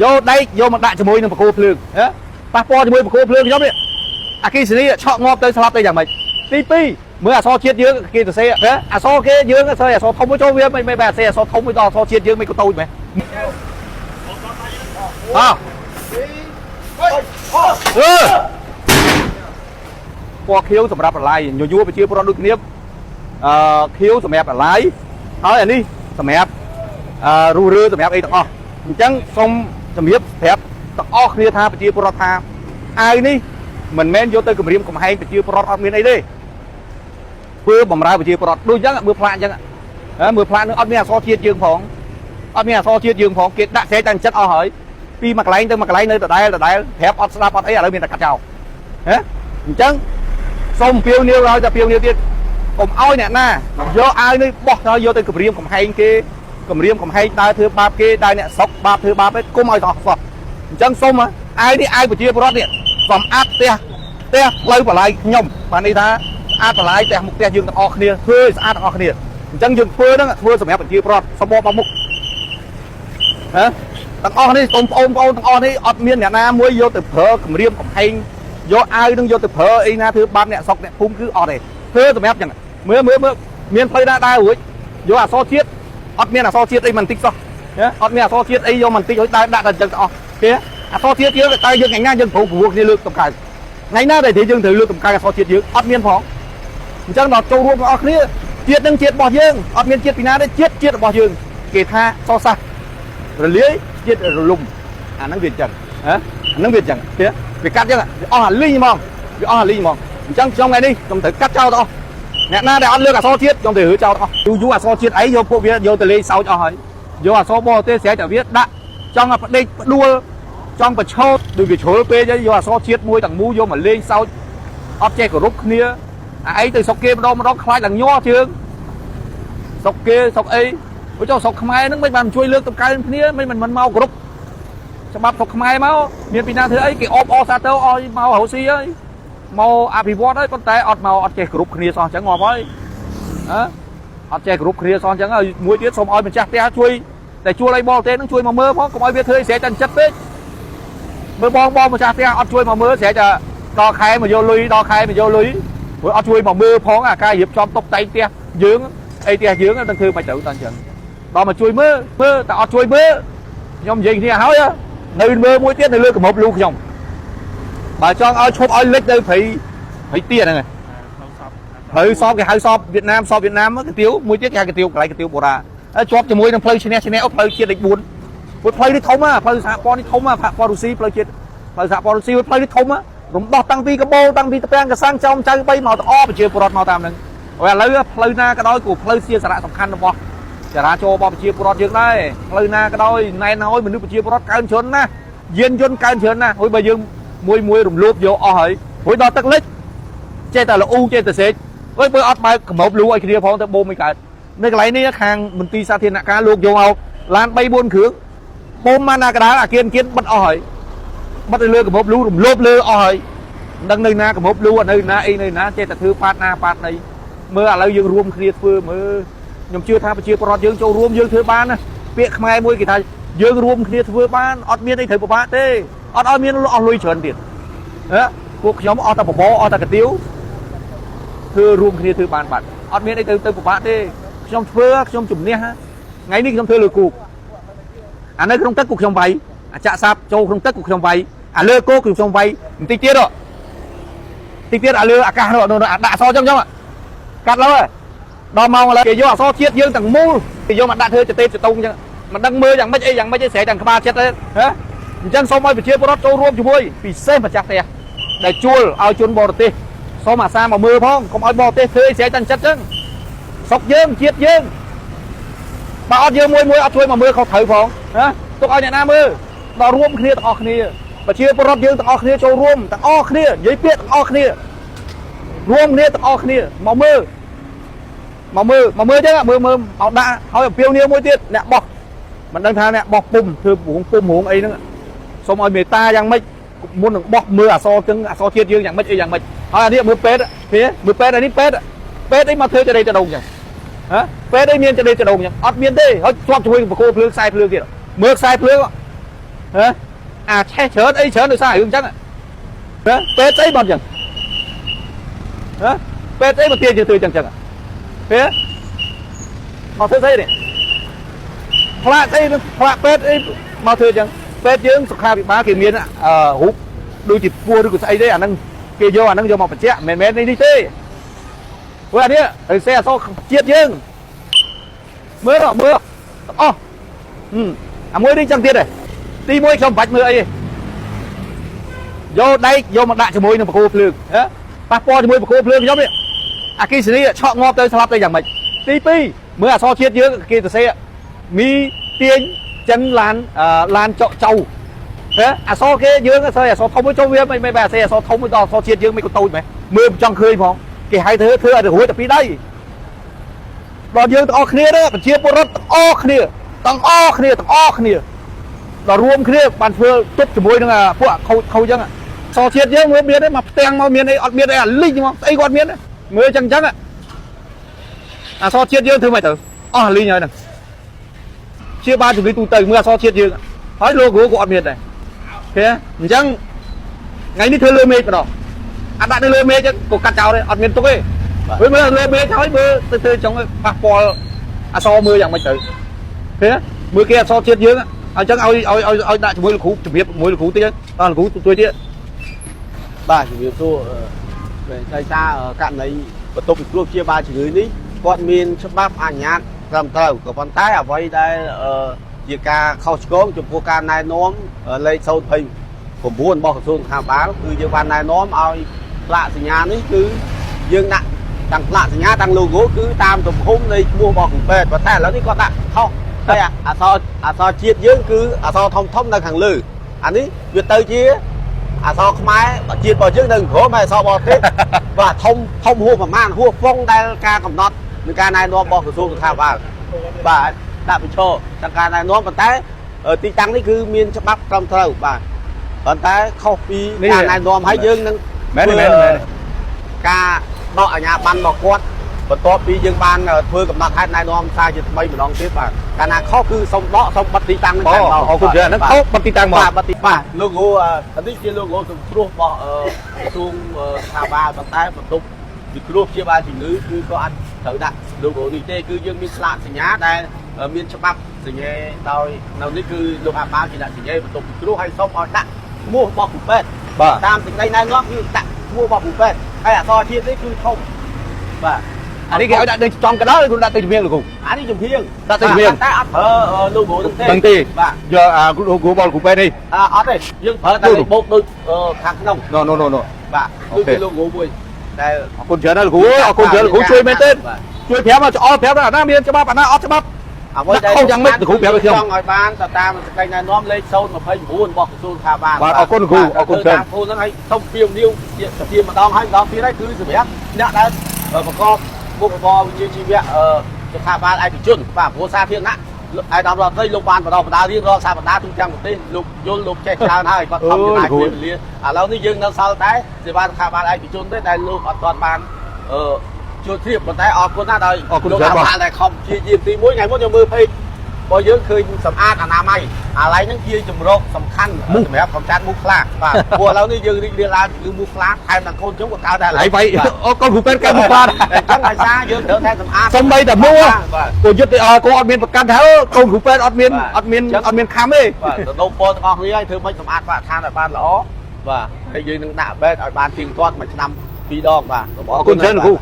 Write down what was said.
យកដែកយកមកដាក់ជាមួយនឹងបង្គោលភ្លើងហ៎ប៉ះពាល់ជាមួយបង្គោលភ្លើងខ្ញុំនេះអគិសនីឆក់ងាប់ទៅស្លាប់ទៅយ៉ាងម៉េចទី2មើលអក្សរជាតិយើងគេសរសេរហ៎អក្សរគេយើងសរសេរអក្សរធំមួយចូលវាមិនមិនបែរសរសេរអក្សរធំមួយដល់អក្សរជាតិយើងមិនក៏តូចមែនអោអឺពណ៌ខៀវសម្រាប់បន្លាយញយួរប្រជាពលរដ្ឋដូចគ្នាខៀវសម្រាប់បន្លាយហើយអានេះសម្រាប់រុះរើសម្រាប់អីទាំងអស់អញ្ចឹងសូមជំរាបប្រាប់ទាំងអស់គ្នាថាប្រជាពលរដ្ឋថាអាវនេះមិនមែនយកទៅគម្រាមកំហែងប្រជាពលរដ្ឋអត់មានអីទេធ្វើបំរើប្រជាពលរដ្ឋដូចអញ្ចឹងមើលផ្លាកអញ្ចឹងមើលផ្លាកនឹងអត់មានអក្សរជាតិយើងផងអត់មានអក្សរជាតិយើងផងគេដាក់ស្រែកតែចិត្តអស់ហើយពីមួយកន្លែងទៅមួយកន្លែងនៅដដែលដដែលប្រាប់អត់ស្ដាប់អត់អីឥឡូវមានតែកាត់ចោលហ៎អញ្ចឹងសូមពៀវនាវឲ្យតែពៀវនាវទៀតកុំឲ្យអ្នកណាយកអាវនេះបោះទៅយកទៅគម្រាមកំហែងគេគម្រាមកំហែងដើរធ្វើបាបគេដើរអ្នកស្រុកបាបធ្វើបាបឯងគុំឲ្យទាំងអស់សោះអញ្ចឹងសូមអាវនេះអាវប្រជាពលរដ្ឋនេះសំអាតផ្ទះផ្ទះផ្លូវបលាយខ្ញុំបានន័យថាស្អាតបលាយផ្ទះមុខផ្ទះយើងទាំងអស់គ្នាធ្វើឲ្យស្អាតទាំងអស់គ្នាអញ្ចឹងយើងធ្វើហ្នឹងធ្វើសម្រាប់ប្រជាពលរដ្ឋសូមបបមុខហ៎ទាំងអស់នេះបងប្អូនបងប្អូនទាំងអស់នេះអត់មានអ្នកណាមួយយកទៅប្រើគម្រាមកំហែងយកអាវនឹងយកទៅប្រើអីណាធ្វើបាបអ្នកស្រុកអ្នកភូមិគឺអត់ទេធ្វើសម្រាប់ចឹងមើលមើលមើលមានផ្លូវណាដើររួចយកអក្សរជាតិអត់មានអក្សរជាតិអីមិនតិចសោះអត់មានអក្សរជាតិអីយកមិនតិចឲ្យដើរដាក់តែអញ្ចឹងទាំងអស់គេអក្សរជាតិយើងតែយើងថ្ងៃណាយើងព្រោះព្រោះគ្នាលើកតម្កើងថ្ងៃណាដែលយើងត្រូវលើកតម្កើងអក្សរជាតិយើងអត់មានផងអញ្ចឹងដល់ចូលរួមទាំងអស់គ្នាជាតិនឹងជាតិរបស់យើងអត់មានជាតិពីណាទេជាតិជាតិរបស់យើងគេថាសរសាសរលាយជាតិរលំអាហ្នឹងវាអញ្ចឹងហ៎អាហ្នឹងវាអញ្ចឹងទេវាកាត់អញ្ចឹងវាអស់អាលីងហ្មងវាអស់អាលីងហ្មងអញ្ចឹងខ្ញុំថ្ងៃនេះខ្ញុំត្រូវកាត់ចោលទាំងអស់អ្នកណាដែលអត់លើកអក្សរជាតិខ្ញុំត្រូវរើចោលទាំងអស់យូរយូរអក្សរជាតិអីយកពួកវាយកទៅលេងសើចអស់ហើយយកអក្សរបរទេសស្រេចតែវាដាក់ចង់ឲ្យផ្ដេកផ្ដួលចង់ប្រឈោតដូចវាជ្រុលពេកយកអក្សរជាតិមួយទាំងមូលយកមកលេងសើចអត់ចេះគោរពគ្នាអាអីទៅស្រុកគេម្ដងម្ដងខ្លាចឡើងញ័រជើងស្រុកគេស្រុកអីព្រោះចុះស្រុកខ្មែរហ្នឹងមិនបានជួយលើកតម្កើងគ្នាមិនមិនមកគោរពច្បាប់ស្រុកខ្មែរមកមានពីណាធ្វើអីគេអបអសាទរឲ្យមករកស៊ីហើយមកអភិវឌ្ឍហើយប៉ុន្តែអត់មកអត់ចេះគោរពគ្នាសោះអញ្ចឹងងាប់ហើយហ៎អត់ចេះគោរពគ្នាសោះអញ្ចឹងហើយមួយទៀតសូមឲ្យម្ចាស់ផ្ទះជួយតែជួលឲ្យបរទេសហ្នឹងជួយមកមើលផងកុំឲ្យវាធ្វើឲ្យស្រែកតែចិត្តពេកមើលបងបងម្ចាស់ផ្ទះអត់ជួយមកមើលស្រែកតែដល់ខែមកយកលុយដល់ខែមកយកលុយព្រោះអត់ជួយមកមើលផងអាការរៀបចំតុបតែងផ្ទះយើងអីផ្ទះយើងនឹងធ្វើមិនត្រូវតើអញ្ចឹងដល់មកជួយមើលមើលតែអត់ជួយមើលខ្ញុំនិយាយគ្នាហើយនៅមើលមួយទៀតនៅលើកំហប់លូខ្ញុំបើចង់ឲ្យឈប់ឲ្យលិចនៅព្រៃព្រៃទៀហ្នឹងផ្លូវសពគេហៅសពវៀតណាមសពវៀតណាមកាទៀវមួយទៀតគេហៅកាទៀវកន្លែងកាទៀវបូរ៉ាជាប់ជាមួយនឹងផ្លូវឈ្នះឈ្នះអូផ្លូវជាតិលេខ4ព្រោះផ្លូវនេះធំហ่ะផ្លូវសហព័ន្ធនេះធំហ่ะសហព័ន្ធរុស្ស៊ីផ្លូវជាតិផ្លូវសហព័ន្ធរុស្ស៊ីផ្លូវនេះធំហ่ะរំដោះតាំងពីកបោតាំងពីតពាំងកសាំងចោមចៅបីមកទៅអប្រជាពលរដ្ឋមកតាមហ្នឹងហើយឥឡូវផ្លូវណាក៏ដោយក៏ផ្លូវជាសារៈសំខាន់របស់ចរាចរណ៍របស់ប្រជាពលរដ្ឋយើងដែរផ្លូវណាក៏ដោយណែនហើយមនុស្សប្រជាពលរដ្ឋកើនច្រើនណាស់យានយន្តកើនច្រើនណាស់ហើយបើយើងមួយមួយរំលោភយកអស់ហើយរួចដល់ទឹកលិចចេះតែលូចេះតែស្រេកអើយបើអត់បើកកម្របលូឲ្យគ្នាផងទៅបូមមិនកើតនៅកន្លែងនេះខាងមន្ទីរសាធារណការលោកយកមកឡាន3 4គ្រឿងបូមមកណាកដាលអាគៀនគៀនបិទអស់ហើយបិទទៅលើកម្របលូរំលោភលើអស់ហើយមិនដឹងនៅណាកម្របលូនៅណាអីនៅណាចេះតែធ្វើប៉ាតណាប៉ាតណីមើលឥឡូវយើងរួមគ្នាធ្វើមើលខ្ញុំជឿថាប្រជាពលរដ្ឋយើងចូលរួមយើងធ្វើបានណាពាក្យខ្មែរមួយគេថាយើងរួមគ្នាធ្វើបានអត់មានអីត្រូវពិបាកទេអត់ឲ្យមានអស់លុយច្រើនទៀតហ៎ពួកខ្ញុំអស់តែបបរអស់តែកាទៀវធ្វើរួមគ្នាធ្វើបានបាត់អត់មានអីទៅទៅពិបាកទេខ្ញុំធ្វើខ្ញុំជំនះថ្ងៃនេះខ្ញុំធ្វើលើគោកអានៅក្នុងទឹកគូខ្ញុំវាយអាចាក់សាបចូលក្នុងទឹកគូខ្ញុំវាយអាលើគោកគឺខ្ញុំវាយបន្តិចទៀតតិចទៀតអាលើអាកាសនោះអាដាក់អសចឹងចឹងកាត់ឡើយដល់ម៉ោងឥឡូវគេយកអសជាតិយើងទាំងមូលគេយកមកដាក់ធ្វើចតេចតុងចឹងមិនដឹងមើលយ៉ាងម៉េចអីយ៉ាងម៉េចឯងស្រែកទាំងក្បាលចិត្តទេហ៎អញ្ចឹងសូមឲ្យប្រជាពលរដ្ឋចូលរួមជាមួយពិសេសម្ចាស់ផ្ទះដែលជួលឲ្យជនបរទេសសូមអាសាមកមើលផងកុំឲ្យបរទេសធ្វើអីស្រែកតែចិត្តចឹងស្រុកយើងជាតិយើងបើអត់យើងមួយមួយអត់ជួយមកមើលខុសត្រូវផងណាទុកឲ្យអ្នកណាមើលដល់រួមគ្នាទាំងអស់គ្នាប្រជាពលរដ្ឋយើងទាំងអស់គ្នាចូលរួមទាំងអស់គ្នានិយាយពាក្យទាំងអស់គ្នារួមគ្នាទាំងអស់គ្នាមកមើលមកមើលមកមើលចឹងមើលមើលមកដាក់ឲ្យអំពាវនាវមួយទៀតអ្នកបោះមិនដឹងថាអ្នកបោះពុំធ្វើរងពុំរងអីហ្នឹងសូមឲ្យមេត្តាយ៉ាងម៉េចមុននឹងបោះមើលអសរចឹងអសរជាតិយើងយ៉ាងម៉េចអីយ៉ាងម៉េចហើយអានេះមើលពេទ្យឃើញមើលពេទ្យអានេះពេទ្យពេទ្យអីមកធ្វើចរិតចដងចឹងហ៎ពេទ្យអីមានចរិតចដងចឹងអត់មានទេហើយជាប់ជាមួយបកគោភ្លើងខ្សែភ្លើងទៀតមើលខ្សែភ្លើង ហ៎អាឆេះច្រើនអីច្រើនដោយសាររឿងអញ្ចឹងហ៎ពេទ្យស្អីបងអញ្ចឹងហ៎ពេទ្យស្អីមកទាញយើងធ្វើអញ្ចឹងអញ្ចឹងហ៎មកធ្វើស្អីនេះផ្លាកស្អីនឹងផ្លាកពេទ្យអីមកធ្វើអញ្ចឹងពេទ្យយើងសុខាភិបាលគេមានអឺរូបដូចជាពោះឬក៏ស្អីទេអាហ្នឹងគេយកអាហ្នឹងយកមកបញ្ជាក់មិនមែននេះនេះទេព្រោះអានេះត្រូវសេអក្សរជាតិយើងមើលមើលទាំងអស់ហឹមអាមួយនេះចឹងទៀតទេទីមួយខ្ញុំមិនបាច់មើលអីទេយកដែកយកមកដាក់ជាមួយនឹងបង្គោលភ្លើងហ៎ប៉ះពាល់ជាមួយបង្គោលភ្លើងខ្ញុំនេះអគិសនីឆក់ងាប់ទៅស្លាប់ទៅយ៉ាងម៉េចទី2មើលអក្សរជាតិយើងគេសរសេរមីទាញចិនឡានឡានចកចៅហ៎អក្សរគេយើងអក្សរអក្សរធំមួយចូលវាមិនមិនបែរអក្សរអក្សរធំមួយដល់អក្សរជាតិយើងមិនក៏តូចម៉េះមើលមិនចង់ឃើញផងគេហៅធ្វើធ្វើឲ្យរួចតែពីរដៃដល់យើងទាំងអស់គ្នាទៅប្រជាពលរដ្ឋទាំងអស់គ្នាទាំងអស់គ្នាទាំងអស់គ្នាដល់រួមគ្នាបានធ្វើទប់ជាមួយនឹងពួកខូចខូចចឹងសជាតិយើងមើលមានទេមកផ្ទាំងមកមានអីអត់មានអីអាលីងមកស្អីគាត់មានមើលចឹងចឹងអសជាតិយើងធ្វើមិនទៅអស់លីងហើយហ្នឹងជាបានជំងឺទូទៅមើលអសជាតិយើងហើយ logo ក៏អត់មានដែរឃើញអញ្ចឹងថ្ងៃនេះធ្វើលើមេឃម្ដងអាដាក់នៅលើមេឃក៏កាត់ចោលដែរអត់មានទុកទេមើលមើលលើមេឃហើយមើលទៅធ្វើចង់ប៉ះពាល់អសមើលយ៉ាងម៉េចទៅឃើញមើលគេអសជាតិយើងអញ្ចឹងឲ្យឲ្យឲ្យឲ្យដាក់ជាមួយលោកគ្រូជំរាបជាមួយលោកគ្រូទៀតដល់លោកគ្រូជួយទៀត បាទជំរាបសួរដោយសារករណីបន្ទប់ពិគ្រោះព្យាបាលជំងឺនេះគាត់មានច្បាប់អនុញ្ញាតត្រឹមត្រូវក៏ប៉ុន្តែអ្វីដែលជាការខុសឆ្គងចំពោះការណែនាំលេខ029របស់ក្រសួងសុខាភិបាលគឺយើងបានណែនាំឲ្យផ្លាកសញ្ញានេះគឺយើងដាក់ទាំងផ្លាកសញ្ញាទាំង logo គឺតាមទំហំនៃឈ្មោះរបស់គ្រូពេទ្យប៉ុន្តែឥឡូវនេះគាត់ដាក់ខុសហើយអក្សរអក្សរជាតិយើងគឺអក្សរធំធំនៅខាងលើអានេះវាទៅជាអក្សរខ្មែរជាតិរបស់យើងនៅក្រោមហើយអក្សរបរទេស បាទធំធំហួសប្រមាណហួសហ្វុងដែលការកំណត់នឹងការណែនាំរបស់ក្រសួងសុខាភិបាលបាទដាក់បញ្ឈរទាំងការណែនាំប៉ុន្តែទីតាំងនេះគឺមានច្បាប់ត្រឹមត្រូវបាទប៉ុន្តែខុសពីការណែនាំហើយយើងនឹង មែនទេមែនទេមែនទេ ការដកអាជ្ញាប័ណ្ណរបស់គាត់បន្ទាប់ពីយើងបានធ្វើកំណត់ហេតុណែនាំសារជាថ្មីម្ដងទៀតបាទកាលណាខុសគឺសូមដកសូមបិទទីតាំងនឹង អូ តែម្ដង អរគុណច្រើនហ្នឹងខុសបិទទីតាំងមក បាទបិទទីបាទ logo នេះជា logo សង្គ្រោះរបស់ក្រសួងស្ថាប័នប៉ុន្តែបន្ទប់ពិគ្រោះព្យាបាលជំងឺគឺក៏អាចត្រូវដាក់ logo នេះទេគឺយើងមានស្លាកសញ្ញាដែលមានច្បាប់សញ្ញាដោយនៅនេះគឺលោកអាបាលគេដាក់សញ្ញាបន្ទប់ពិគ្រោះហើយសូមឲ្យដាក់ឈ្មោះរបស់គ្រូពេទ្យ បាទ តាមសេចក្តីណែនាំគឺដាក់ឈ្មោះរបស់គ្រូពេទ្យហើយអក្សរជាតិនេះគឺធំបាទ អានេះគេឲ្យដាក់នៅចំកណ្ដាលឬដាក់ទៅជំនាញលោកគ្រូ អានេះចំហៀង ដាក់ទៅចំហៀង តែអត់ប្រើ logo ហ្នឹងទេ ដឹងទេ បាទ យកអាគ្រូបលគ្រូពេទ្យនេះ អត់ទេយើងប្រើតែបូកដូចខាងក្នុង ណូណូណូណូ បាទគឺជា logo មួយដែល អរគុណច្រើនណាស់លោកគ្រូអរគុណច្រើនលោកគ្រូជួយមែនទេ បាទ ជួយប្រាប់មកច្អល់ប្រាប់អាណាមានច្បាប់អាណាអត់ច្បាប់ អ្វីដែល ខុសយ៉ាងម៉េចលោកគ្រូប្រាប់ឲ្យខ្ញុំ ចង់ឲ្យបានទៅតាមសេចក្តីណែនាំលេខ029របស់ក្រសួងសុខាភិបាល បាទអរគុណគ្រូអរគុណច្រើន តាមគ្រូហ្នឹងឲ្យសូមពៀវនាវជាជាម្ដងហើយម្ដងទៀតហើយគឺសម្រាប់អ្នកដែលប្រកបមុខរបរវិជ្ជាជីវៈសុខាភិបាលឯកជនបាទព្រោះសាធារណៈឯកឧត្តមរដ្ឋមន្ត្រីលោកបានបណ្ដុះបណ្ដាលរៀងរាល់សប្តាហ៍ទូទាំងប្រទេសលោកយល់លោកចេះច្រើនហើយគាត់ខំចំណាយពេលវេលាឥឡូវនេះយើងនៅសល់តែសេវាសុខាភិបាលឯកជនទេដែលលោកអត់ទាន់បានអឺជួបធៀបប៉ុន្តែអរគុណណាស់ដោយ អរគុណ លោក ច្រើនបាទ អាបានតែខំជាយាមទី1ថ្ងៃមុនខ្ញុំមើល page របស់យើងឃើញសម្អាតអនាម័យអាឡ័យហ្នឹងជាជំរកសំខាន់សម្រាប់កម្ចាត់មូសខ្លាបាទព្រោះឥឡូវនេះយើងរីករាលដាលជំងឺមូសខ្លាថែមទាំងកូនខ្ញុំក៏កើតដែរ ហើយវាយអូកូនគ្រូពេទ្យកើតមូសខ្លាដែរ អញ្ចឹងដោយសារយើងត្រូវតែសម្អាត សំបីតែមួ បាទ ក៏យុទ្ធក៏អត់មានប្រកាន់ថាកូនគ្រូពេទ្យអត់មាន បាទ អត់មាន អញ្ចឹង អត់មានខំទេ បាទទៅដូរពរទាំងអស់គ្នាឲ្យធ្វើម៉េចសម្អាតបរិស្ថានឲ្យបានល្អបាទហើយយើងនឹងដាក់បេតឲ្យបានទៀងទាត់មួយឆ្នាំពីរដងបាទ អរគុណច្រើនលោកគ្រូ